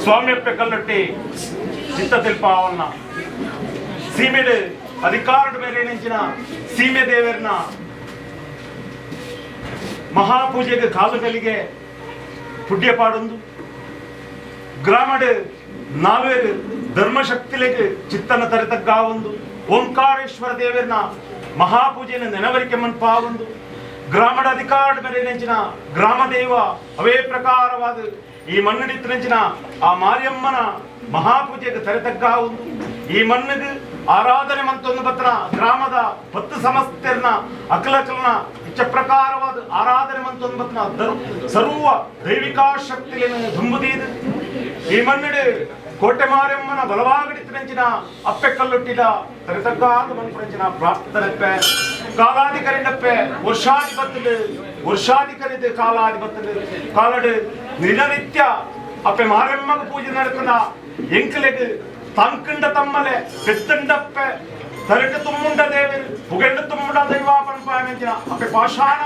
ಸ್ವಾಮಿಯಪ್ಪೆ ಕಲ್ಲೊಟ್ಟಿ ಚಿತ್ತ ತಿಲ್ಪಾವನ್ನ ಸೀಮೆಡು ಅಧಿಕಾರದ ಬೇರೆ ನೆಂಚಿನ ಸೀಮೆ ದೇವರನ ಮಹಾಪೂಜೆಗೆ ಕಾಲುಗಳಿಗೆ ಪುಡ್ಯ ಪಾಡೊಂದು ಗ್ರಾಮಡ್ ನಾಲ್ವೇರು ಧರ್ಮಶಕ್ತಿಲೆಗ್ ಚಿತ್ತನ ತರಿತಗ್ಗಾವೊಂದು ಓಂಕಾರೇಶ್ವರ ದೇವರನ ಮಹಾಪೂಜೆನ ನೆನವರಿಕೆ ಮನ್ಪಾವೊಂದು ಗ್ರಾಮದ ಅಧಿಕಾರ ಮೇರೆ ನೆಂಚಿನ ಗ್ರಾಮ ದೈವ ಅವೇ ಪ್ರಕಾರವಾದ ಈ ಮಣ್ಣಡಿತ್ತು ಆ ಮಾರಿಯಮ್ಮನ ಮಹಾಪೂಜೆಗೆ ತರೆತಗ್ಗಾವೊಂದು ಈ ಮಣ್ಣಿಗೆ ಆರಾಧನೆ ಮಂತೊಂದು ಬತ್ತನ ಗ್ರಾಮದ ಪತ್ತು ಸಮಸ್ತೆರ್ನ ಅಕಲಕಲನ ಇಚ್ಛ ಪ್ರಕಾರವಾದ ಆರಾಧನೆ ಮಂತೊಂದು ಬತ್ತನ ಸರ್ವ ದೈವಿಕಾ ಶಕ್ತಿಯನ್ನು ದುಂಬುದೀದು ಈ ಮಣ್ಣಿಡು ಕೋಟೆ ಮಾರಮ್ಮನ ಬಲವಾಗಡಿತ್ತು ಅಪ್ಪೆ ಕಲ್ಲುಟ್ಟಿದ ತರೆತಗ್ಗಾದ ಮನ್ಪುರಂಚಿನ ಪ್ರಾರ್ಥನೆಪ್ಪೆ ಕಾಲಾಧಿಕರಿನಪ್ಪೆ ವರ್ಷಾಧಿಪತ್ತಲು ವರ್ಷಾಧಿಕರಿದು ಕಾಲಾಧಿಪತ್ತಲು ಕಾಲಡು ನಿರನಿತ್ಯ ಅಪ್ಪೆ ಮಾರಮ್ಮಗ ಪೂಜೆ നടക്കുന്ന ಎಂಕಲೆಗ್ ತಂಕಂಡ ತಮ್ಮಲೆ ಪೆತ್ತಂಡಪ್ಪೆ ತರಟು ತುಮ್ಮುಂಡ ದೇವರು ಪುಗೆಂಡು ತುಮ್ಮುಂಡ ದೈವ ಪನ್ಪಾಯಂಚಿನ ಅಪ್ಪೆ ಪಾಷಾಣ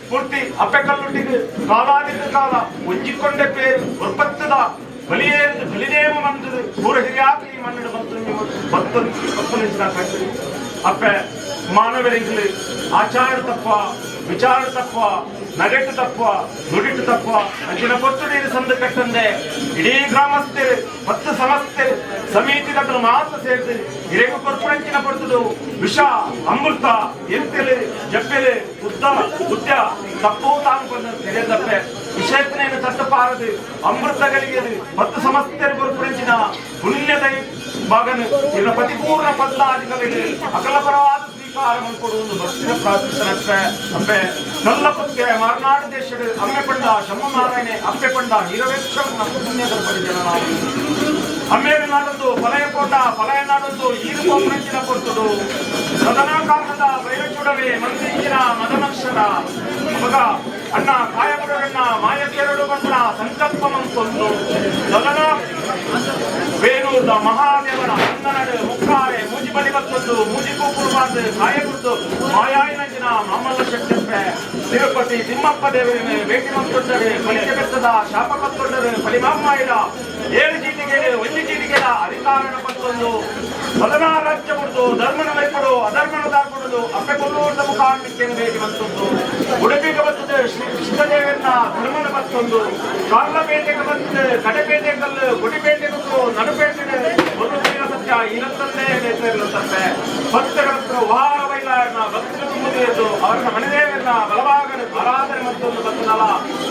ಪೂರ್ತಿ ಅಪ್ಪೆ ಕಲ್ಲುಟ್ಟಿಗೆ ಕಾಲಾದಿದ ಕಾಲ ಒಂಜಿಕೊಂಡೆ ಪೇರು ಉರ್ಪತ್ತದ ಬಲಿಯೇರಿದ ಬಲಿನೇಮ ಮಂತದು ಪೂರ ಹಿರಿಯಾಕಲಿ ಈ ಮಣ್ಣಿಡು ಬಂತು ಬತ್ತು ಬತ್ತು ಕಟ್ಟಡಿ ಅಪ್ಪೆ ಮಾನವರಿಂಗ್ಲು ಆಚಾರ ತಪ್ಪ ವಿಚಾರ ತಪ್ಪ ನಡೆಟ್ಟು ತಪ್ಪ ನುಡಿಟ್ಟು ತಪ್ಪ ಅಂಚಿನ ಕೊತ್ತು ನೀರು ಸಂದು ಕಟ್ಟಂದೆ ಇಡೀ ಗ್ರಾಮಸ್ಥರು ಪತ್ತು ಸಮಸ್ತೆರು ಸಮಿತಿ ದಕ್ಕಲು ಮಾತ್ರ ಸೇರಿದು ಇರೆಗು ಕೊರ್ಪುರಂಚಿನ ಪಡ್ತದು ವಿಷ ಅಮೃತ ಎಂತೆಲೆ ಜಪ್ಪೆಲೆ ಉದ್ದ ಉದ್ದ ತಪ್ಪು ತಾನು ಕೊಂದ ತೆರೆದಪ್ಪೆ ವಿಷಯತ್ನೇನು ತಟ್ಟಪಾರದು ಅಮೃತಗಳಿಗೆ ಪತ್ತು ಸಮಸ್ತೆರು ಕೊರ್ಪುರಂಚಿನ ಪುಣ್ಯದೈ ಮಗನು ಇನ್ನ ಪತಿಪೂರ್ಣ ಪದ್ದಾದಿಗಳಿಗೆ ಅಕಲಪರವಾದ ಸ್ವೀಕಾರ ಕೊಡುವುದು ಭಕ್ತಿಯ ಪ್ರಾರ್ಥಿಸನಪ್ಪೆ ಅಪ್ಪೆ ನಲ್ಲಪಕ್ಕೆ ಮರನಾಡು ದೇಶದ ಅಮ್ಮೆ ಪಂಡ ಶಮ್ಮನಾರಾಯಣೆ ಅಪ್ಪೆ ಪಂಡ ಹಿರವೇಕ್ಷ ಪುಣ್ಯದ ಪರಿಜನ ನಾವು ಅಮ್ಮೇರು ನಾಡೊಂದು ಫಲಯ ಕೋಟ ಫಲಯ ನಾಡೊಂದು ಈರು ಕೋಪರಂಚಿನ ಕೊರ್ತುಡು ಸದನಾಕಾರದ ಬೈರಚೂಡವೇ ಮಂದಿಂಚಿನ ಮದನಕ್ಷರ ಮಗ ಅಣ್ಣ ಕಾಯಪುರಣ್ಣ ಮಾಯಕೆರಡು ಬಂಡ ಸಂಕಲ್ಪ ಮಂತೊಂದು ಸದನ ವೇಣೂರ್ದ ಮಹಾದೇವನ ಅಂಗನಡು ಮುಕ್ಕಾರೆ ಮೂಜಿ ಬಲಿ ಬತ್ತೊಂದು ಮೂಜಿ ಕೂಪುರುವಾದ ಕಾಯಗುರ್ದು ಮಾಯಾಯಿನಂಚಿನ ಮಾಮಲ್ಲ ಶಕ್ತಿಪ್ಪೆ ತಿರುಪತಿ ತಿಮ್ಮಪ್ಪ ದೇವರಿನ ಭೇಟಿ ಮಂತೊಂಡರೆ ಬಲಿಕೆ ಬೆತ್ತದ ಶಾಪ ಕತ್ತೊಂಡರೆ ಬಲಿಮಾಮಾಯಿದ ಏಳು ಚೀಟಿಗೆ ಒಂದು ಚೀಟಿಗೆದ ಅಧಿಕಾರನ ಪತ್ತೊಂದು ಸದನಾ ರಾಜ್ಯ ಕೊಡುದು ಧರ್ಮನ ವೈಪಡು ಅಧರ್ಮನ ದಾರ್ಕೊಡುದು ಅಪ್ಪೆ ಕೊಲ್ಲೂರ್ದ ಮುಖಾಂಡಿಕ್ಕೆನ ಭೇಟಿ ಬಂತೊಂದು ಉಡುಪಿಗೆ ಬರ್ತದೆ ಶ್ರೀ ಕೃಷ್ಣದೇವನ ಧರ್ಮನ ಬತ್ತೊಂದು ಕಾರ್ಲಪೇಟೆಗೆ ಬರ್ತದೆ ಕಡೆಪೇಟೆ ಕಲ್ಲು ಗುಡಿಪೇಟೆ ಗೊತ್ತು ನಡುಪೇಟೆ ಒಂದು ಸತ್ಯ ಇರತ್ತಲ್ಲೇ ಬೇಕಾಗಿರುತ್ತಂತೆ ಭಕ್ತರ ಹತ್ರ ವಾರ ಬೈಲಾರನ ಭಕ್ತರ ತುಂಬುದಿದ್ದು ಅವರನ್ನ ಮನೆದೇವರನ್ನ ಬಲವಾಗನ ಆರಾಧನೆ ಮತ್ತೊಂದು ಬತ್ತನಲ್ಲ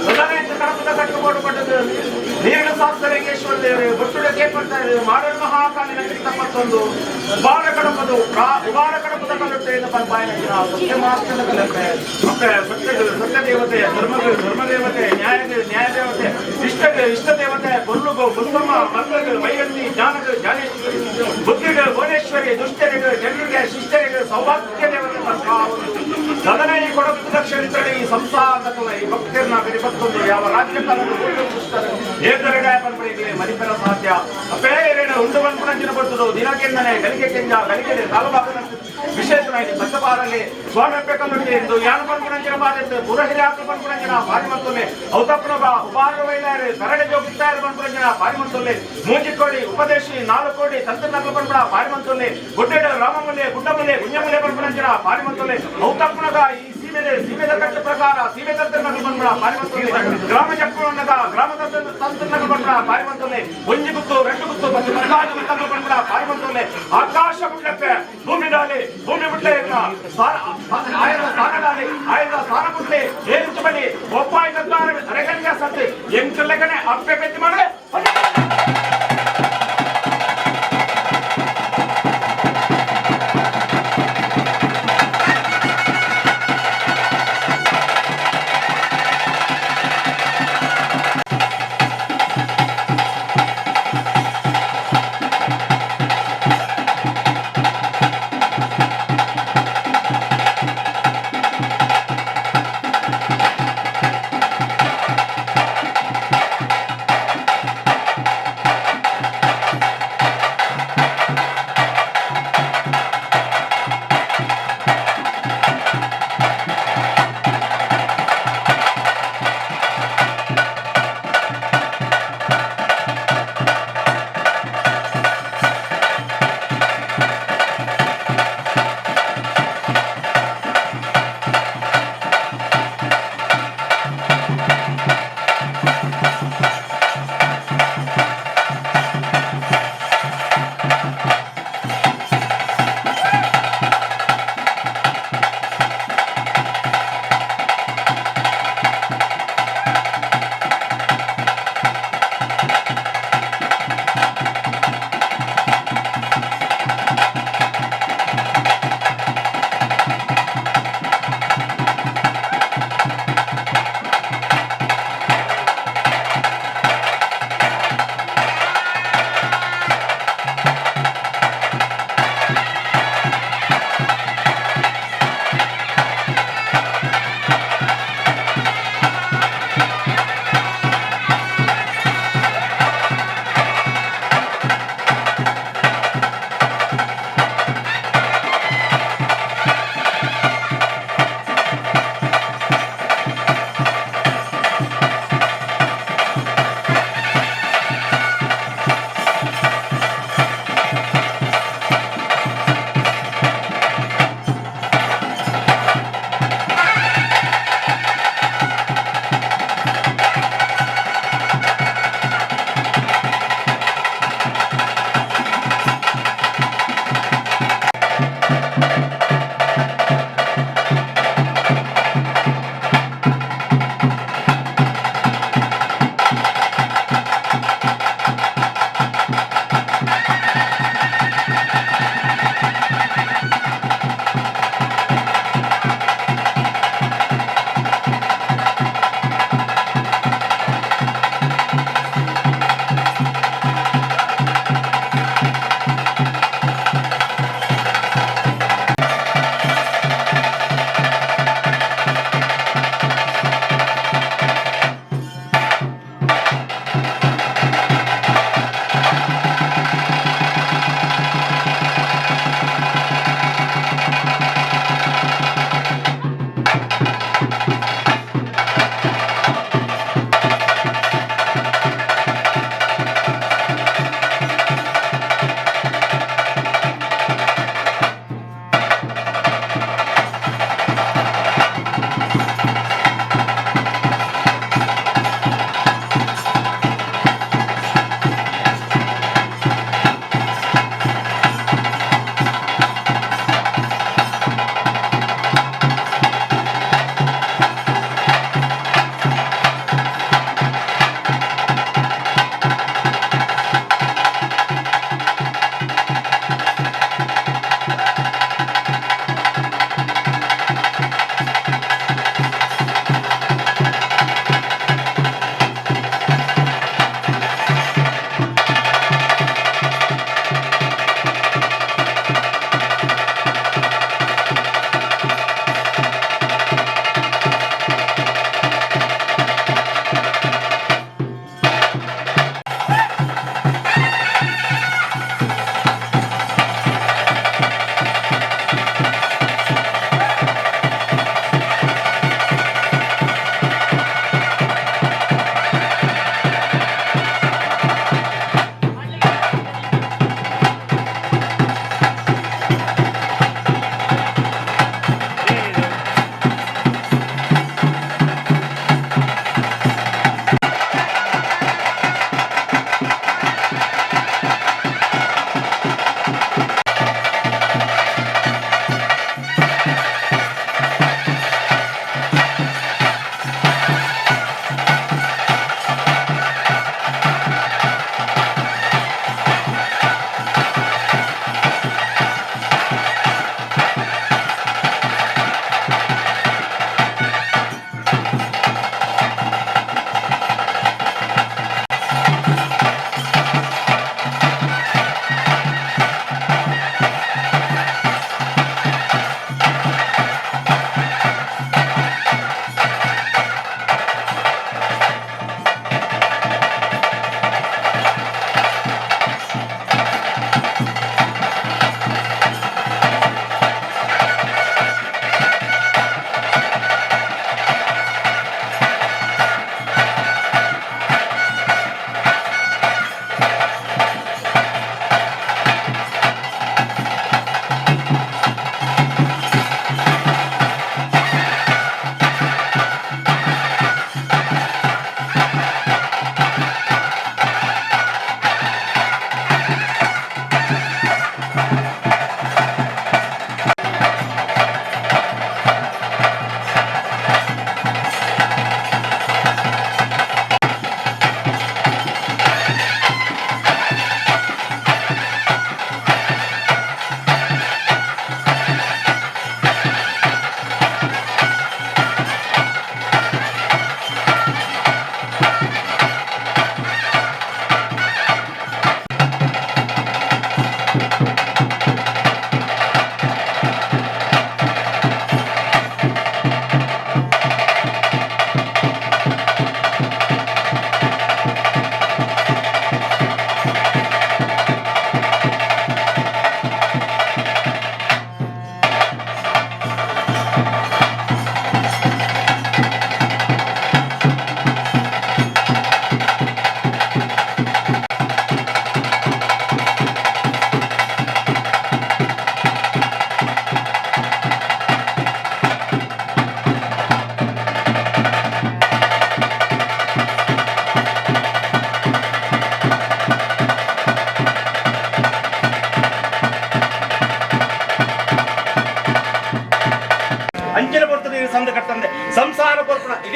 ಸದನ ಕಡಪದ ಕಟ್ಟುಕೋಡು ಪಟ್ಟದ್ದು ನೀರಿನ ಶಾಸ್ತ್ರಲಿಂಗೇಶ್ವರ ದೇವರು ಬಟ್ಟುಡ ಕೇಪಡ್ತಾರೆ ಮಾಡಲ್ ಮಹಾಕಾಲಿನ ತಪ್ಪತ್ತೊಂದು ಉಬಾರ ಕಡಪದು ಉಬಾರ ಕಡಪದ ಕಲ್ಲುಟ್ಟೆ ಪಂಪಾಯನ ಸತ್ಯ ಮಾಸ್ತದ ಕಲ್ಲಪ್ಪೆ ಮತ್ತೆ ಸತ್ಯಗಳು ಸತ್ಯ ದೇವತೆ ಧರ್ಮಗಳು ಧರ್ಮದೇವತೆ ನ್ಯಾಯಗಳು ನ್ಯಾಯದೇವತೆ ಇಷ್ಟಗಳು ಇಷ್ಟ ದೇವತೆ ಕೊಲ್ಲುಗು ಬುದ್ಧಮ್ಮ ಮಕ್ಕಳು ವೈಯಂತಿ ಜ್ಞಾನಗಳು ಜ್ಞಾನೇಶ್ವರಿ ಬುದ್ಧಿಗಳು ಭುವನೇಶ್ವರಿ ದುಷ್ಟರಿಗಳು ಜನರಿಗೆ ಶಿಷ್ಟರಿಗೆ ಸೌಭಾಗ್ಯ ದೇವತೆ ಸದನ ಈ ಕೊಡಗು ದಕ್ಷಿಣ ಈ ಸಂಸಾರದ ಈ ಭಕ್ತಿಯನ್ನ ಕರಿಬತ್ತೊಂದು ಯಾವ ರಾಜ್ಯ ಏತರಡೆ ಪನ್ಪಡಿಗೆ ಮರಿಪೆರ ಸಾಧ್ಯ ಅಪೇ ಏರೇನು ಉಂಡು ಪನ್ಪುಣಂಚಿನ ಬರ್ತದು ದಿನಕ್ಕೆಂದನೆ ಗಲಿಗೆ ಕೆಂಜ ಗಲಿಗೆ ಕಾಲುಭಾಗನ ವಿಶೇಷವಾಗಿ ಬತ್ತಪಾರಲ್ಲಿ ಸ್ವಾಮಿ ಕಲ್ಲುಂಡಿ ಎಂದು ಯಾನು ಪನ್ಪುಣಂಚಿನ ಬಾರೆಂದು ಪುರಹಿರಿಯಾಕು ಪನ್ಪುಣಂಚಿನ ಬಾರಿ ಮತ್ತೊಮ್ಮೆ ಔತಪ್ಪನೊಬ್ಬ ಉಪಾರ ವೈಲಾರು ಸರಳೆ ಜೋಗಿತ್ತಾರು ಪನ್ಪುಣಂಚಿನ ಬಾರಿ ಮತ್ತೊಮ್ಮೆ ಮೂಂಜಿಕೋಡಿ ಉಪದೇಶಿ ನಾಲ್ಕು ಕೋಡಿ ತಂತ್ರನಗಲ ಪನ್ಪುಣ ಬಾರಿ ಮತ್ತೊಮ್ಮೆ ಗುಡ್ಡೆಡು ರಾಮಮಲ್ಲೆ ಗುಡ್ಡಮಲ್ಲೆ ಗುಂಜಮಲ್ಲೆ ಪನ್ಪುಣಂಚಿನ ಬಾರಿ ಮತ್ತೊಮ್ಮೆ ಔತಪ್ಪನಗ ಈ ಸೀಮೆದೆ ಸೀಮೆದ ಕಟ್ಟು ಪ್ರಕಾರ ಸೀಮೆ ತಂತ್ರನಗಲ ಪನ್ಪುಣ ಬಾರಿ ಮತ್ತೊಮ್ಮೆ ಗ್ರಾಮ ಚಕ್ಕುಣ್ಣಗ ಗ್ರಾಮ ತಂತ್ರನಗಲ ಪನ್ಪುಣ ಬಾರಿ ಮತ್ತೊಮ್ಮೆ ಒಂಜಿ ಗುತ್ತು రెండు ಗುತ್ತು ಪತ್ತು ಪರ್ಗಾಜು ಗುತ್ತನ್ನು ಪನ್ಪುಣ ಬಾರಿ ಮತ್ತೊಮ್ಮೆ ಆಕಾಶ ಬುಡ್ಲಪ್ಪೆ ಭೂಮಿ ಡಾಲಿ ಭೂಮಿ ಬುಡ್ಲೆ ಆಯನ ಸ್ಥಾನಡಾಲಿ ಆಯನ ಸ್ಥಾನ ಬುಡ್ಲೆ ಏಂಚು ಬಲಿ ಒಪ್ಪಾಯಿ ತದ್ದಾರ ಅರೆಗಂಜ ಸತ್ತು ಎಂಕುಲೆಗನೆ ಅಪ್ಪೆ ಪೆತ್ತಿ ಮಾಡಲೆ.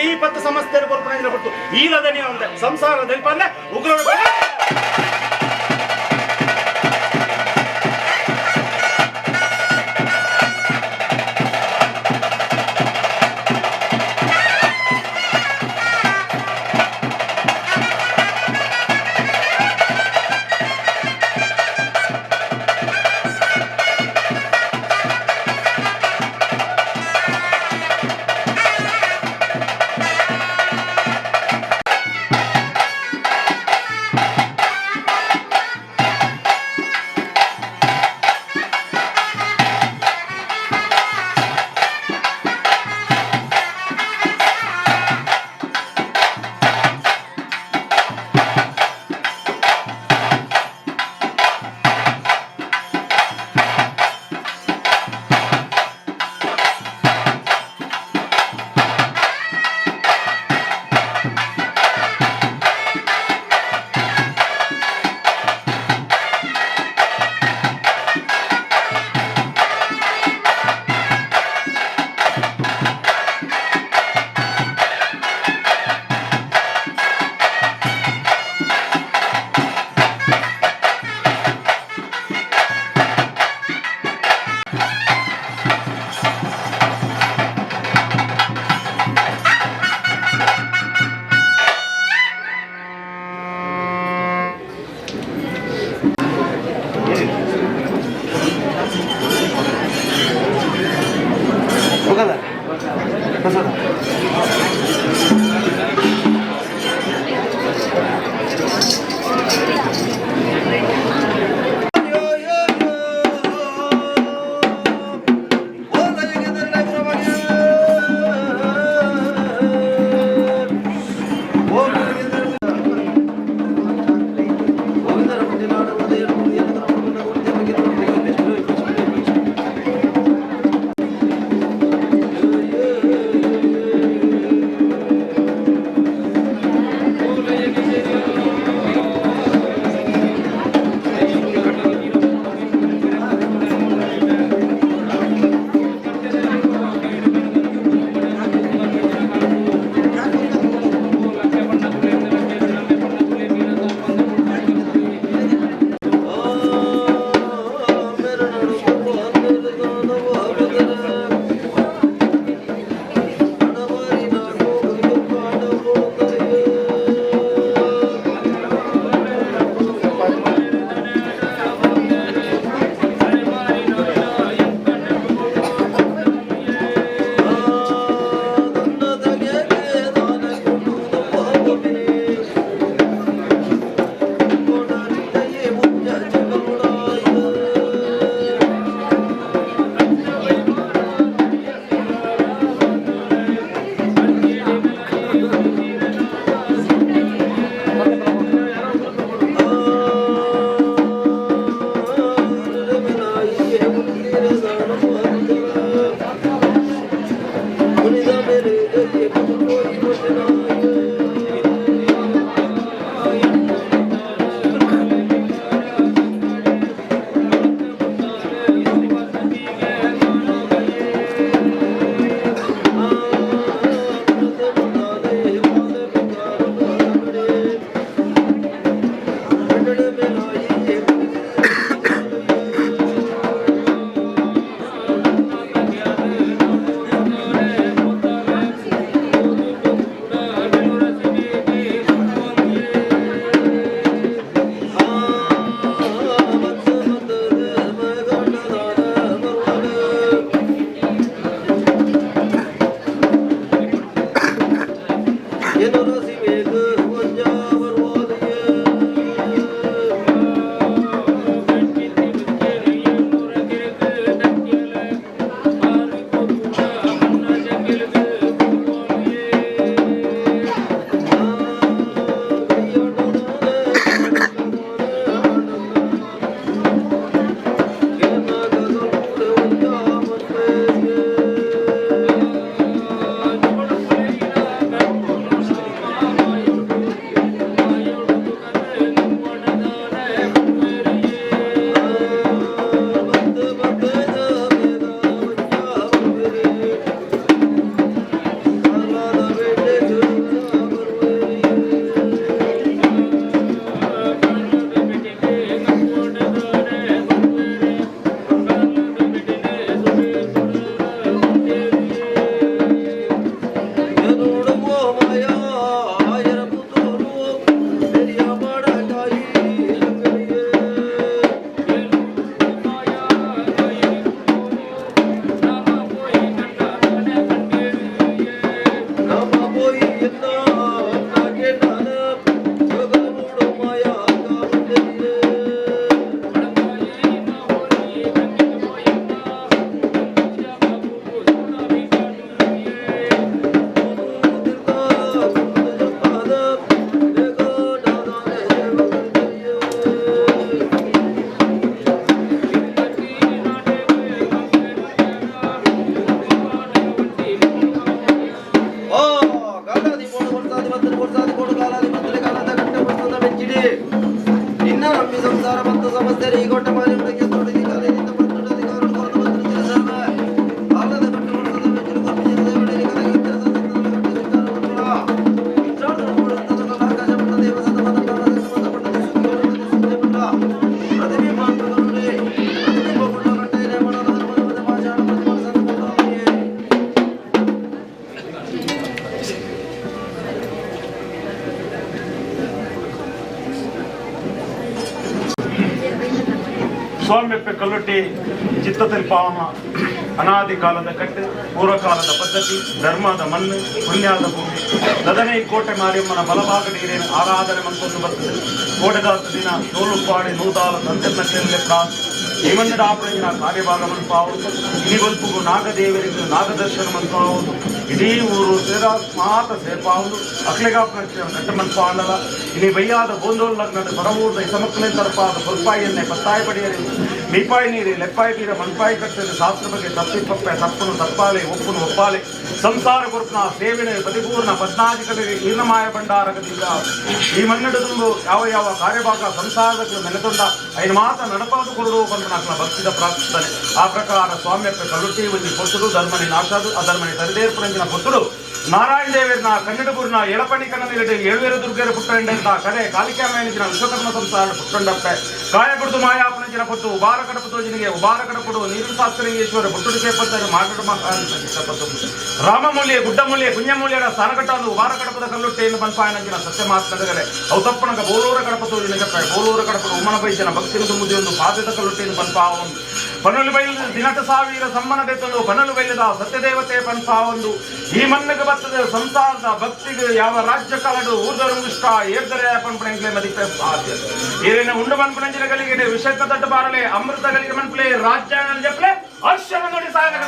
ಇಡೀ ಪತ್ತು ಸಮಸ್ಯೆ ಕೊರ್ಪುನ ಕೊಟ್ಟು ಈಲದನಿ ಒಂದೆ ಸಂಸಾರ ದೆಲ್ಪಂದೆ ಉಗ್ರ. ನಂಬಿ ಸಂಸಾರ ಮತ್ತು ಸಮಸ್ಯೆ ಈ ಗೊಟ್ಟ ಮಾರಿ ಸ್ವಾಮ್ಯಪ್ಪೆ ಕಲ್ಲುಟ್ಟಿ ಚಿತ್ತತಿಲ್ಪಾವನ ಅನಾದಿ ಕಾಲದ ಕಟ್ಟು, ಪೂರ್ವಕಾಲದ ಪದ್ಧತಿ, ಧರ್ಮದ ಮಣ್ಣು, ಪುಣ್ಯಾದ ಭೂಮಿ. ದದನೆ ಕೋಟೆ ಮಾರಿಯಮ್ಮನ ಬಲಭಾಗ ನೀರಿನ ಆರಾಧನೆ ಮಂತೊಂದು ಬರ್ತದೆ. ಕೋಟೆದಾಸ ದಿನ ತೋಲುಪ್ಪಾಡಿ ನೂದಾಲ ತಂತೆನ್ನ ಕೆಲ್ಲೆ ಪ್ರಾಂತ ಇವನ್ನಡ ಆಪರಂಜಿನ ಕಾರ್ಯಭಾಗ ಮನ್ಪಾವುದು. ಇನಿಗೊಲ್ಪುಗು ನಾಗದೇವರಿಗೆ ನಾಗದರ್ಶನ ಮನ್ಪಾವುದು. ಇಡೀ ಊರು ಸೇರ ಮಾತ ಸೇರ್ಪಾವುದು. ಅಕ್ಲೆಗಾಪನ ಕಟ್ಟ ಮನ್ಪಾಂಡಲ. ಇನಿ ಬೈಯಾದ ಗೋಂದೋಲ್ ಲಗ್ನದ ಬರವೂರ್ದ ಇಸಮಕ್ಕಳಿನ ತರಪಾದ ಪೊಲ್ಪಾಯಿಯನ್ನೇ ಪತ್ತಾಯ ಪಡಿಯರಿ ಮೀಪಾಯಿ ನೀರಿ ಲೆಪ್ಪಾಯಿ ಬೀರ ಮನ್ಪಾಯಿ ಕಟ್ಟದ ಶಾಸ್ತ್ರ ಬಗ್ಗೆ ತಪ್ಪಿಪ್ಪಪ್ಪೆ ತಪ್ಪುನು ತಪ್ಪಾಲೆ ಒಪ್ಪುನು ಒಪ್ಪಾಲೆ ಸಂಸಾರ ಗುರುಪ್ನ ಸೇವಿನ ಪತಿಪೂರ್ಣ ಪದ್ನಾಧಿಕರಿಗೆ ಈರ್ಣಮಾಯ ಭಂಡಾರಗದಿಂದ ಈ ಮನ್ನಡ ತುಂಬು ಯಾವ ಯಾವ ಕಾರ್ಯಭಾಗ ಸಂಸಾರದ ನೆನೆತೊಂಡ ಐನ ಮಾತ ನಡಪಾದು ಕೊರಡು ಪಂಪನಾಕ್ನ ಭಕ್ತಿದ ಪ್ರಾರ್ಥನೆ. ಆ ಪ್ರಕಾರ ಸ್ವಾಮ್ಯಪ್ಪ ಕಲ್ಲುಟ್ಟಿ ಒಂಜಿ ಪೊತ್ತುಡು ಧರ್ಮನಿ ನಾಶಾದು ಅಧರ್ಮನಿ ತರಿದೇರ್ಪುರಂಜಿನ ಪೊತ್ತುಡು ನಾರಾಯಣ ದೇವರನ ಕನ್ನಡಪುರ್ನ ಎಳಪಣಿ ಕನ್ನಡಿರಡೆ ಏಳುವೇರ ದುರ್ಗರ ಪುಟ್ಟಂಡಂತ ಕಡೆ ಕಾಲಿಕಾಮಯನಿಜಿನ ವಿಶ್ವಕರ್ಮ ಸಂಸಾರ ಪುಟ್ಟಂಡಪ್ಪೆ ಕಾಯಗುಡ್ದು ಮಾಯಾಪನಜಿನ ಪೊತ್ತು ಉಬಾರ ಕಡಪು ತೋಜಿನಿಗೆ ಉಬಾರ ಕಡಪುಡು ನೀರು ಶಾಸ್ತ್ರಂಗೇಶ್ವರ ಪುಟ್ಟುಡು ಸೇಪತ್ತಾರೆ ಮಾಟಡು ರಾಮಮೂಲ್ಯ ಗುಡ್ಡಮೂಲ್ಯ ಕುಂಜಮೂಲ್ಯರ ಸ್ಥಾನಕಟ್ಟಾದು ಉಬಾರ ಕಡಪದ ಕಲ್ಲುಟ್ಟೆಯನ್ನು ಪನ್ಪಾಯನಂಜಿನ ಸತ್ಯ ಮಾತನಗಲೆ ಅವು ತಪ್ಪಣಗ ಬೋಲೂರ ಕಡಪ ತೋಜಿನಗಪ್ಪೆ ಬೋಲೂರ ಕಡಪಡು ಉಮ್ಮನ ಬೈಜನ ಭಕ್ತಿನ ತುಂಬುದಿಯೊಂದು ಪಾದದ ಕಲ್ಲುಟ್ಟೆಯನ್ನು ಪನ್ಪಾವೊಂದು ಪನಲು ಬೈಲು ದಿನಟ ಸಾವಿರ ಸಮ್ಮನ ದೇತೊಂದು ಪನಲು ಬೈಲದ ಸತ್ಯದೇವತೆ ಪನ್ಪಾವೊಂದು ಈ ಮಣ್ಣಿಗೆ ಬರ್ತದೆ ಸಂಸಾರದ ಭಕ್ತಿಗೆ ಯಾವ ರಾಜ್ಯ ಕಲಡು ಊರ್ದರುಂಗುಷ್ಟ ಏರ್ದರೆ ಪನ್ಪಣೆಂಗ್ಲೆ ಮದಿಪೆ ಸಾಧ್ಯ ಏರೇನ ಉಂಡು ಮನ್ಪಣಂಜಿನ ಗಲಿಗೆ ವಿಷಕ್ಕ ತಟ್ಟು ಬಾರಲೆ ಅಮೃತ ಗಲಿಗೆ ಮನ್ಪಲೆ ರಾಜ್ಯ ಜಪ್ಲೆ ಹರ್ಷನ ನೋಡಿ ಸಾಯನ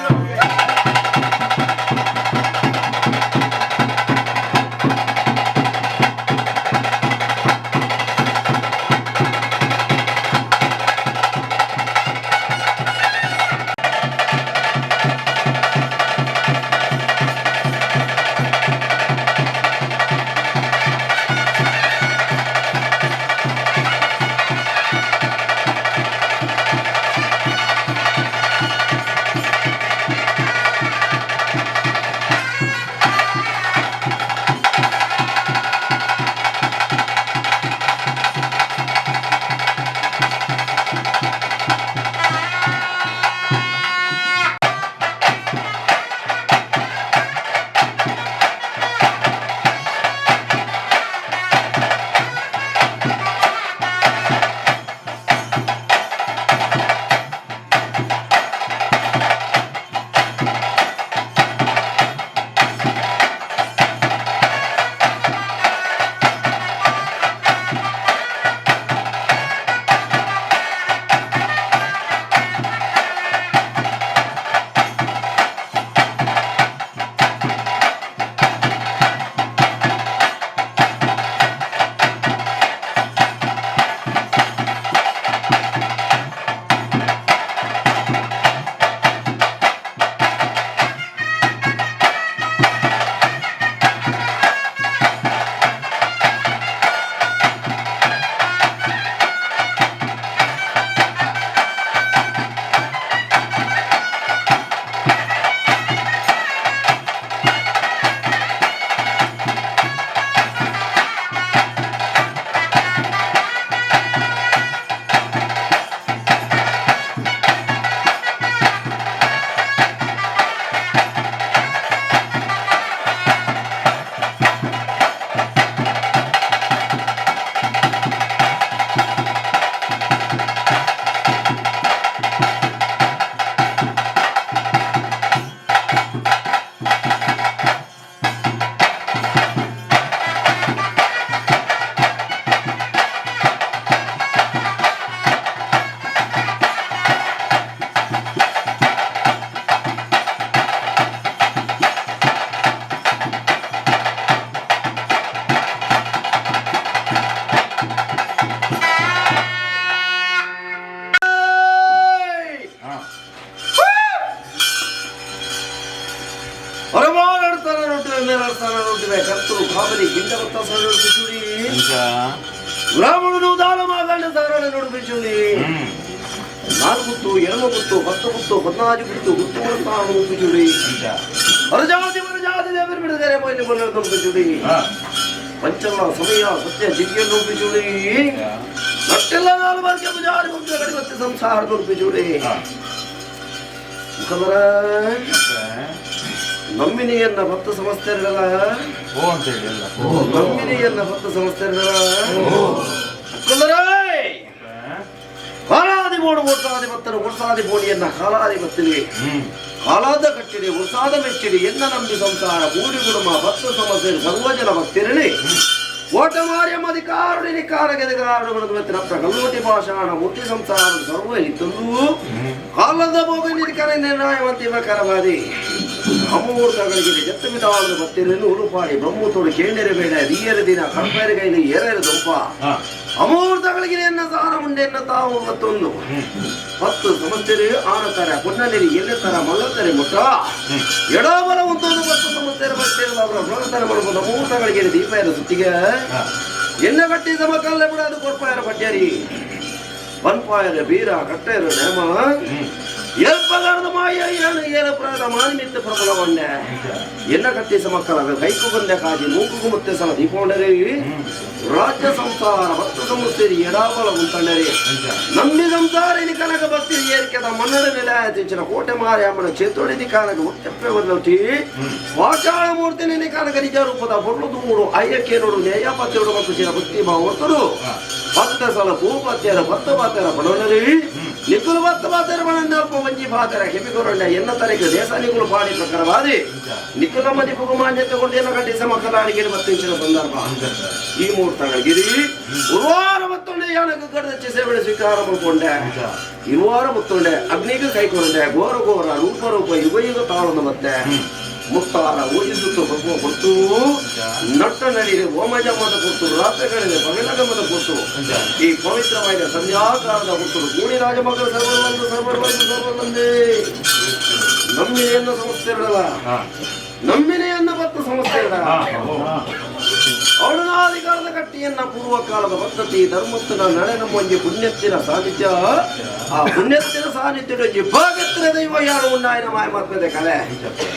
ಬ್ರಾಹ್ಮಣನು ದಾನ ಮಾಗಂಡ ಸಾರಣ. ಗುತ್ತು 10 ಗುತ್ತು 14 ಗುತ್ತು ಗುತ್ತು ಗುರುತಾಣ ಉಪ್ಪಿಚುಡಿ ಅರಜಾತಿ ಮರಜಾತಿ ದೇವರು ಬಿಡುಗರೆ ಮೊಯ್ಲಿ ಮೊನ್ನೆ ಉಪ್ಪಿಚುಡಿ ಪಂಚಮ ಸಮಯ ಸತ್ಯ ಜಿಗಿಯನ್ನು ಉಪ್ಪಿಚುಡಿ ನಟ್ಟೆಲ್ಲ ನಾಲ್ಕು ಬಾರ್ಕೆ ಪೂಜಾರಿ ಮುಖ್ಯ ಕಡೆ ಮತ್ತೆ ಸಂಸಾರದ ಉಪ್ಪಿಚುಡಿ ಮುಖಮರ ನಂಬಿನಿಯನ್ನ ಭಕ್ತ ಸಮಸ್ತೆರಲ್ಲ ಓ ಅಂತ ಹೇಳಿ ಎಲ್ಲ ನಂಬಿನಿಯನ್ನ ಭಕ್ತ ಸಮಸ್ತೆರಲ್ಲ ಮುಖಮರೇ ಕಾಲಾದಿ ಬೋಡು ಓಟಾದಿ ಭಕ್ತರು ವರ್ಷಾದಿ ಬೋಡಿಯನ್ನ ಕಾಲಾದಿ ಭಕ್ತರಿಗೆ ಕಾಲಾದ ಕಟ್ಟಿಡಿ ವರ್ಷಾದ ಮೆಚ್ಚಿಡಿ ಎನ್ನ ನಂಬಿ ಸಂಸಾರ ಬೂಡಿ ಗುಡುಮ ಭಕ್ತ ಸಮಸ್ಯೆ ಸರ್ವಜನ ಭಕ್ತಿರಲಿ ಓಟ ಮಾರ್ಯಮ ಅಧಿಕಾರುಡಿ ಕಾರಗೆದಗಾರಡು ಮೆತ್ತಿನ ಕಲ್ಲೋಟಿ ಭಾಷಾಣ ಮೂರ್ತಿ ಸಂಸಾರ ಸರ್ವ ಹಿತಲ್ಲೂ ಕಾಲದ ಭೋಗ ನಿರಿಕರ ನಿರ್ಣಯವಂತಿ ಕರವಾದಿ ಅಮೂರ್ತಗಳಿಗೆ ಜತ್ತ ವಿಧವಾದ ಭಕ್ತಿರನ್ನು ಉರುಪಾಡಿ ಬ್ರಹ್ಮತೋಡು ಕೇಂದ್ರ ಬೇಡ ರೀಯರ ದಿನ ಕಡಪೇರ ಕೈಲಿ ಏರೇರು ದೊಂಪ ಅಮೂರ್ತಗಳಿಗೆ ಎನ್ನ ಸಾರ ಮುಂಡೆನ್ನ ತಾವು ಮತ್ತೊಂದು 10 ಸಮಸ್ಯೆ ಆನತರ ಪುಣ್ಣನೇರಿ ಎಲ್ಲೆತ್ತರ ಮಲ್ಲತ್ತರೆ ಮುಟ್ಟ ಎಡಬಲ ಒಂದೊಂದು 10 ಸಮಸ್ಯೆ ಬರ್ತೇವೆ ಅವರ ಬಲತರ ಮಾಡ್ಬೋದು ಅಮೂರ್ತಗಳಿಗೆ ದೀಪ ಇರೋ ಸುತ್ತಿಗೆ ಎನ್ನ ಕಟ್ಟಿ ಸಮಕಲ್ಲೆ ಬಿಡ ಅದು ಕೊರ್ಪಾಯರ ಪಡ್ಯರಿ ಪನ್ಪಾಯರ ಬೀರ ಕಟ್ಟೆರ ನೇಮ ಏಲ್ಪಗಾರದ ಮಾಯ ಏಳು ಏಲಪ್ರಾದ ಮಾನಿಮಿತ್ತ ಪ್ರಬಲವನ್ನೇ ಎನ್ನ ಕಟ್ಟಿ ಸಮಕ್ಕಲ ಕೈಕು ಬಂದೆ ಕಾಜಿ ಮೂಕುಗು ಮತ್ತೆ ಸಲ ದೀಪಗೊಂಡರೆ ರಾಜ್ಯ ಸಂಸಾರ ಭಕ್ತ ಸಮಸ್ಯೆ ಎಡಾಬಲ ಉಂಟಂಡರೆ ನಂಬಿ ಸಂಸಾರ ఇది కనక భక్తి ఏరికద మన్నడ నిలయ కోటె మార్యమ్మన చేతోడిది కానక ఒట్టెప్పే వదలొట్టి వాచాళమూర్తిని కనక నిజ రూపద పొర్లు దుమ్ముడు అయ్యకేనుడు న్యాయపత్రుడు ಮತ್ತು చిర భక్తి భావంతుడు ಭಕ್ತ ಸಲ ಭೂಪತ್ಯರ ಭಕ್ತ ಪಾತ್ರ ಬಡವನರಿ ನಿಕ್ಕುಲು ಭಕ್ತ ಪಾತ್ರ ಬಣ ಮಂಜಿ ಪಾತ್ರ ಕೆಮಿಕೊರಂಡ ಎನ್ನ ತರಕ ದೇಶ ನಿಕ್ಕುಲು ಪಾಡಿ ಪ್ರಕಾರವಾದಿ ನಿಕ್ಕುಲ ಮದಿಪುಗು ಮಾನ್ಯತೆ ಕೊಂಡು ಎನ್ನ ಕಟ್ಟಿ ಸಮಕಲಾಡಿಗೆ ಮತ್ತಿಂಚಿನ ಸಂದರ್ಭ ಈ ಮೂರ್ತಗಳಿಗಿರಿ ಗುರುವಾರ ಮತ್ತೊಂಡೆ ಯಾನಕ ಗಡದಚ್ಚಿ ಸೇವೆ ಸ್ವೀಕಾರ ಮಾಡಿಕೊಂಡೆ ಇರುವಾರ ಮುತ್ತೊಂಡೆ ಅಗ್ನಿಗೆ ಕೈಕೊಂಡೆ ಘೋರ ಘೋರ ರೂಪ ರೂಪ ಯುಗ ಯುಗ ತಾಳೊಂದು ಮತ್ತೆ ಮುತ್ತಾರ ಓಜಿಸುತ್ತ ಭಗವ ಕೊಡ್ತು ನಟ್ಟ ನಡಿಗೆ ಓಮಜಮದ ಕೊಡ್ತು ರಾತ್ರಿಗಳಿಗೆ ಪಗಲಗಮದ ಕೊಡ್ತು ಈ ಪವಿತ್ರವಾದ ಸಂಧ್ಯಾಕಾಲದ ಕೊಡ್ತು ಗೂಡಿ ರಾಜಮಗಳ ಸರ್ವರ್ ಬಂದು ಸರ್ವರ್ ಬಂದು ಸರ್ವರ್ ಬಂದೇ ನಂಬಿನೆಯನ್ನು ಸಮಸ್ಯೆ ಇರಲ್ಲ ನಂಬಿನೆಯನ್ನು ಬತ್ತು ಸಮಸ್ಯೆ ಇರಲ್ಲ ಅವಳನಾಧಿಕಾರದ ಕಟ್ಟಿಯನ್ನ ಪೂರ್ವಕಾಲದ ಪದ್ಧತಿ ಧರ್ಮತ್ತಿನ ನಡೆ ನಮ್ಮೊಂಜಿ ಪುಣ್ಯತ್ತಿನ ಸಾನ್ನಿಧ್ಯ ಆ ಪುಣ್ಯತ್ತಿನ ಸಾನ್ನಿಧ್ಯ ಭಾಗತ್ತಿನ ದೈವ ಯಾರು ಉಂಡಾಯನ ಮಾಯ ಮಾತ್ಮದೆ ಕಲೆ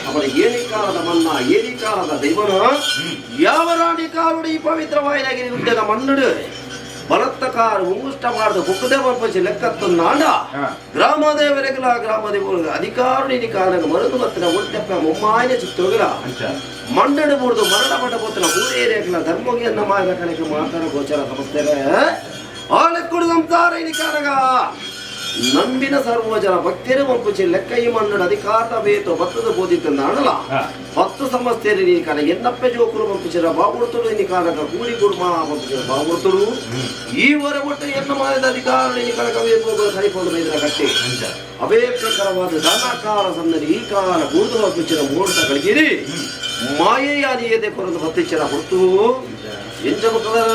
ಅವಳ ಏನಿ ಕಾಲದ ಮನ್ನ ಏನಿ ಕಾಲದ ದೈವನ ಯಾವ ರಾಣಿ ಕಾಲುಡಿ ಈ ಪವಿತ್ರವಾಯಿನಾಗಿ ಉದ್ಯದ ಮಣ್ಣುಡು ಬಲತ್ತ ಕಾರು ಉಂಗುಷ್ಟ ಮಾಡಿದ ಕುಕ್ಕದೆ ಬರ್ಪಸಿ ಲೆಕ್ಕತ್ತನ್ನಾಂಡ ಗ್ರಾಮದೇವರಿಗಲ ಗ್ರಾಮದೇವರು ಅಧಿಕಾರ ನೀನಿ ಕಾಲಗ ಮರುದು ಮತ್ತಿನ ಒಟ್ಟೆಪ್ಪ ಮುಮ್ಮಾಯನ ಚಿತ್ತೋಗಿಲ ಮಂಡನೆ ಬೂರ್ದು ಮರಣ ಪಟ ಪೋತನ ಊರೇರಿಯಾಕಲ ಧರ್ಮಗಿಯನ್ನ ಮಾಯದ ಕಣಕ್ಕೆ ಮಾತಾಡ ಗೋಚರ ಸಮಸ್ತೇವೆ ಆಲೆಕ್ಕುಡು ಸಂಸಾರ ಇನಿ ಕಾರಗ ನಂಬಿನ ಸರ್ವಜನ ಭಕ್ತಿಯರು ಮಂಪುಚಿ ಲೆಕ್ಕ ಈ ಮಣ್ಣು ಅಧಿಕಾರದ ಬೇತು ಭತ್ತದ ಬೋಧಿತ ನಾಡಲ 10 ಸಮಸ್ಯೆ ನೀ ಕಾಲ ಎನ್ನಪ್ಪೆ ಜೋಕುರು ಮಂಪುಚಿರ ಬಾಬುಡ್ತುಡು ನೀ ಕಾಲಕ ಕೂಡಿ ಗುಡ್ಮ ಮಂಪುಚಿರ ಬಾಬುಡ್ತುಡು ಈ ಹೊರಗೊಟ್ಟ ಎನ್ನ ಮಾಯದ ಅಧಿಕಾರ ನೀ ಕನಕ ವೇಪೋಗಲು ಸರಿಪೊಂದು ಬೈದರ ಕಟ್ಟಿ ಅವೇ ಪ್ರಕಾರವಾದ ದಾನಾಕಾರ ಸನ್ನದಿ ಈ ಕಾಲ ಕೂರ್ದು ಮಂಪುಚಿರ ಮೂಡ್ತಗಳಿಗಿರಿ ಮಾಯೆಯಾದಿಯದೆ ಕೊರದು ಭತ್ತಿಚ್ಚರ ಹೊರತು ಎಂಚ ಮುಖದರ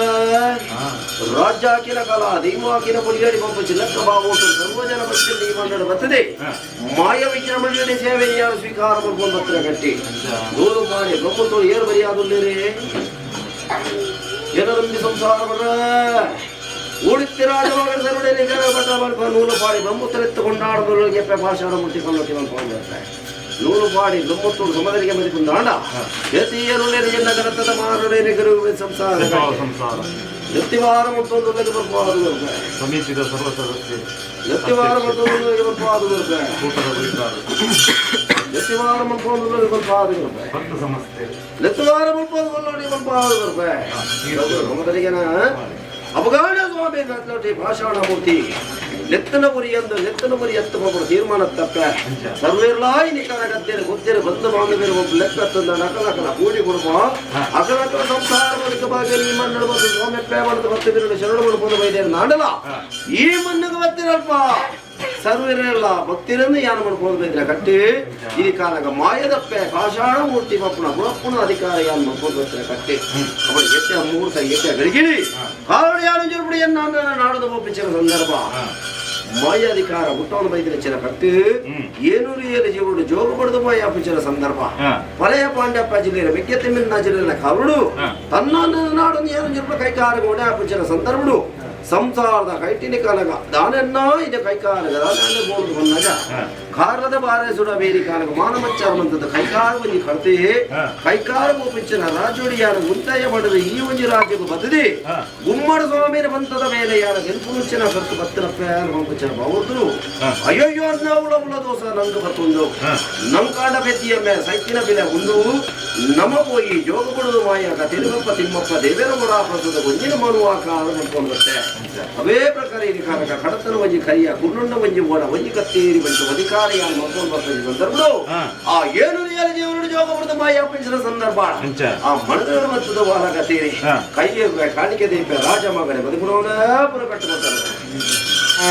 ರಾಜ್ಯ ಹಾಕಿನ ಕಾಲ ದೈವ ಹಾಕಿನ ಪುಲಿಯಡಿ ಪಂಪು ಚಿಲ್ಲಕ್ಕ ಬಾಬು ಸರ್ವಜನ ಭಕ್ತಿ ಈ ಮಂಡಳ ಬರ್ತದೆ ಮಾಯ ವಿಜ್ಞಾನ ಮಂಡಳಿ ಸೇವೆ ಯಾರು ಸ್ವೀಕಾರ ಮಾಡ್ಕೊಂಡು ಬರ್ತಾರೆ ಕಟ್ಟಿ ನೂರು ಮಾಡಿ ಬ್ರಹ್ಮತೋಳು ಏರು ಬರಿಯಾದುಲ್ಲೇರಿ ಏನರಂಬಿ ಸಂಸಾರ ಬರ ಉಳಿತಿರಾಜವಾಗ ಸರುಡೆ ನೂಲು ಪಾಡಿ ಬ್ರಹ್ಮೋತ್ತರೆತ್ತು ಕೊಂಡಾಡಲು ಭಾಷಣ ಮುಟ್ಟಿ ಕೊಳ್ಳೋಟಿ ಮಾಡ್ಕೊಂಡಿರ್ತಾರೆ ನೂಲು ಪಾಡಿ ಬ್ರಹ್ಮೋತ್ತೂರು ಸಮದರಿಗೆ ಮದಿಕೊಂಡಾಂಡ ಯತಿಯರುಳೆರಿ ಎನ್ನ ಗಣತದ ಮಾರುಡೇರಿ ಗುರು ಸಂಸಾರ ಸಂಸಾರ ಎತ್ತಿವಾರ ಮತ್ತೊಂದು ಬರ್ಪಾದು ಸಮಿತಿದ ಸರ್ವ ಸದಸ್ಯರು ಎತ್ತಿವಾರ ಮತ್ತೊಂದು ಬರ್ಪಾದು ಕೂಟದ ಗುರಿಕಾರರು ಎತ್ತಿವಾರ ಮತ್ತೊಂದು ಬರ್ಪಾದು ಭಕ್ತ ಸಂಸ್ಥೆ ಎತ್ತಿವಾರ ಮತ್ತೊಂದು ಬರ್ಪಾದು ಸಮದರಿಗೆನ ಅಪಗಾಣ ಸ್ವಾಮಿ ಗತ್ಲೋಟಿ ಭಾಷಣ ಮೂರ್ತಿ ನೆತ್ತನ ಗುರಿ ಎಂದು ನೆತ್ತನ ಗುರಿ ಎತ್ತು ಒಬ್ಬರು ತೀರ್ಮಾನ ತಪ್ಪ ಸರ್ವೇರ್ಲಾಯ್ ನಿಕಾರ ಗದ್ದೇರು ಗೊತ್ತೇರು ಬಂಧು ಬಾಂಧವ್ಯರು ಒಬ್ಬ ಲೆಕ್ಕ ತಂದ ನಕಲಕಲ ಕೂಡಿ ಕುಡುಮ ಅಕಲಕಲ ಸಂಸಾರ ಬದುಕ ಭಾಗ್ಯ ಈ ಮಣ್ಣು ಬಂದು ಸ್ವಾಮಿ ಮಾಡದು ಭಕ್ತ ಬಿರುಡು ಶರಣು ಮಾಡ್ಕೊಂಡು ಬೈದೇರು ನಾಡಲ ಈ ಮಣ್ಣಿಗೆ ಬತ್ತಿರಲ್ಪ ಸರ್ವೇರೆಲ್ಲ ಭಕ್ತಿರನ್ನು ಯಾರು ಮಾಡ್ಕೊಂಡು ಬೈದ್ರೆ ಕಟ್ಟಿ ಈ ಕಾಲಗ ಮಾಯದಪ್ಪೆ ಪಾಷಾಣ ಮೂರ್ತಿ ಬಪ್ಪನ ಗುಣಪ್ಪನ ಅಧಿಕಾರ ಯಾರು ಮಾಡ್ಕೊಂಡು ಬರ್ತಾರೆ ಕಟ್ಟಿ ಅವಳು ಎಟ್ಟೆ ಮುಹೂರ್ತ ಎಟ್ಟೆ ಗಳಿಗಿಳಿ ಕಾರಣ ಯಾರು ಜರುಪುಡಿಯನ್ನ ನಾಡದ ಒಪ್ಪಿಸಿದ ಸಂದರ್ಭ ಮಾಯಾಧಿಕಾರ ಹುಟ್ಟವನು ಬೈದಿನ ಚಿರ ಕಟ್ಟಿ ಏನೂರು ಏಳು ಜೀವನು ಜೋಗ ಪಡೆದು ಮಾಯ ಅಪ್ಪಿಚಿನ ಸಂದರ್ಭ ಪಳೆಯ ಪಾಂಡ್ಯಪ್ಪ ಜಿಲ್ಲೆಯ ಮೆಕ್ಕೆತಿಮ್ಮಿನ ಜಿಲ್ಲೆಯ ಕರುಡು ತನ್ನ ನಾಡನ್ನು ಏನು ಜರುಪ ಕೈಕಾರ ಗೋಡೆ ಅಪ್ಪಿಚಿನ ಸಂದರ್ಭಡು ಸಂಸಾರದ ಕೈಟಿನಿ ಕಾಲಗ ದಾನೆನ್ನ ಇದೆ ಕೈಕಾಲಗ ದಾನೆ ಬೋರ್ದು ಬಂದಾಗ ಕಾರದ ಬಾರೆ ಸುಡ ಬೇರಿ ಕಾಲಗ ಮಾನಮಚ್ಚಾರ ಮಂತದ ಕೈಕಾರ ಒಂಜಿ ಕಡ್ತೆ ಕೈಕಾರ ಗೋಪಿಂಚಿನ ರಾಜೋಡಿಯಾನ ಉಂತಾಯ ಪಡೆದ ಈ ಒಂಜಿ ರಾಜ್ಯಕ್ಕೆ ಬದದಿ ಗುಮ್ಮಡ ಸ್ವಾಮಿನ ಬಂತದ ಮೇಲೆ ಯಾರ ಗೆಲ್ಪುಂಚಿನ ಕರ್ತು ಬತ್ತಿನ ಪ್ಯಾನ್ ಪಂಪುಚಿನ ಬಾವುದ್ರು ಅಯ್ಯಯ್ಯೋ ಅನ್ನ ಉಳ ಉಳ ದೋಸ ನಂಗೆ ಬತ್ತುಂದು ನಮ್ ಕಾಂಡ ಬೆತ್ತಿಯ ಮೇ ಸೈಕಿನ ಬೆಲೆ ಉಂಡು ನಮ ಪೋಯಿ ಜೋಗ ಕೊಡುದು ಮಾಯಾಕ ತಿರುಗಪ್ಪ ತಿಮ್ಮಪ್ಪ ದೇವೇರ ಗುಣ ಪ್ರಸುದ ಒಂಜಿನ ಮನುವ ಕಾಲ ಬರುತ್ತೆ. ಅವೇ ಪ್ರಕಾರ ಈ ಕಾರಕ ಕಡತನ ಒಂಜಿ ಕರಿಯ ಕುಣ್ಣುಂಡ ಒಂಜಿ ಓಡ ಒಂಜಿ ಕತ್ತೇರಿ ಬಂತು ಅಧಿಕಾರಿಯಾನ ಮಕ್ಕಳು ಬರ್ತ ಸಂದರ್ಭ ಆ ಏನು ರಿಯಲ್ ಜೀವನ ಜೋಗ ಕೊಡುದು ಮಾಯ ಪಿಂಚಿನ ಸಂದರ್ಭ ಆ ಮಣದ ಮತ್ತದ ವಾಲ ಕತ್ತೇರಿ ಕೈಯ ಕಾಣಿಕೆ ದೀಪ ರಾಜ ಮಗನೆ ಬದುಕುನವನ ಪುರ ಕಟ್ಟುತ್ತಾರೆ.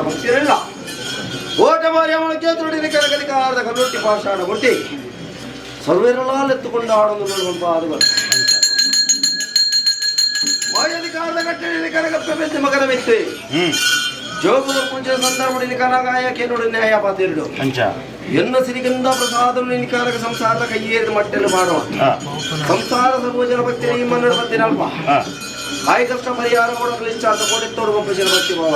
ಭಕ್ತಿರಲ್ಲ ಓಟ ಮಾರಿ ಕನಕಧಿಕಾರದ ಕಲ್ಲೊಟ್ಟಿ ಪಾಷಾಣ ಕೊಟ್ಟಿ ಸರ್ವೇರಲಾಲೆತ್ತುಕೊಂಡು ಆಡೊಂದು ಮಾಯಧಿಕಾರದ ಕಟ್ಟಡಿ ಕನಕಪ್ಪ ಬೆಂದು ಮಗನ ಮೆತ್ತೆ ಜೋಗುದ ಪೂಜೆ ಸಂದರ್ಭದಲ್ಲಿ ಕನಗಾಯ ಕೇನುಡು ನ್ಯಾಯ ಪಾತಿರುಡು ಎನ್ನ ಸಿರಿಗಂಧ ಪ್ರಸಾದ ನಿಕಾರಕ ಸಂಸಾರದ ಕೈಯೇರಿದ ಮಟ್ಟೆಲ್ಲ ಮಾಡುವ ಸಂಸಾರ ಸರ್ವಜನ ಭಕ್ತಿ ಈ ಮನ್ನಡ ಭಕ್ತಿ ಅಲ್ಪ ಕಾಯ ಕಷ್ಟ ಪರಿಹಾರ ಕೊಡಲು ಇಷ್ಟ ಅಂತ ಕೋಟಿ ತೋಡು ಭಕ್ತಿ ಭಾವ.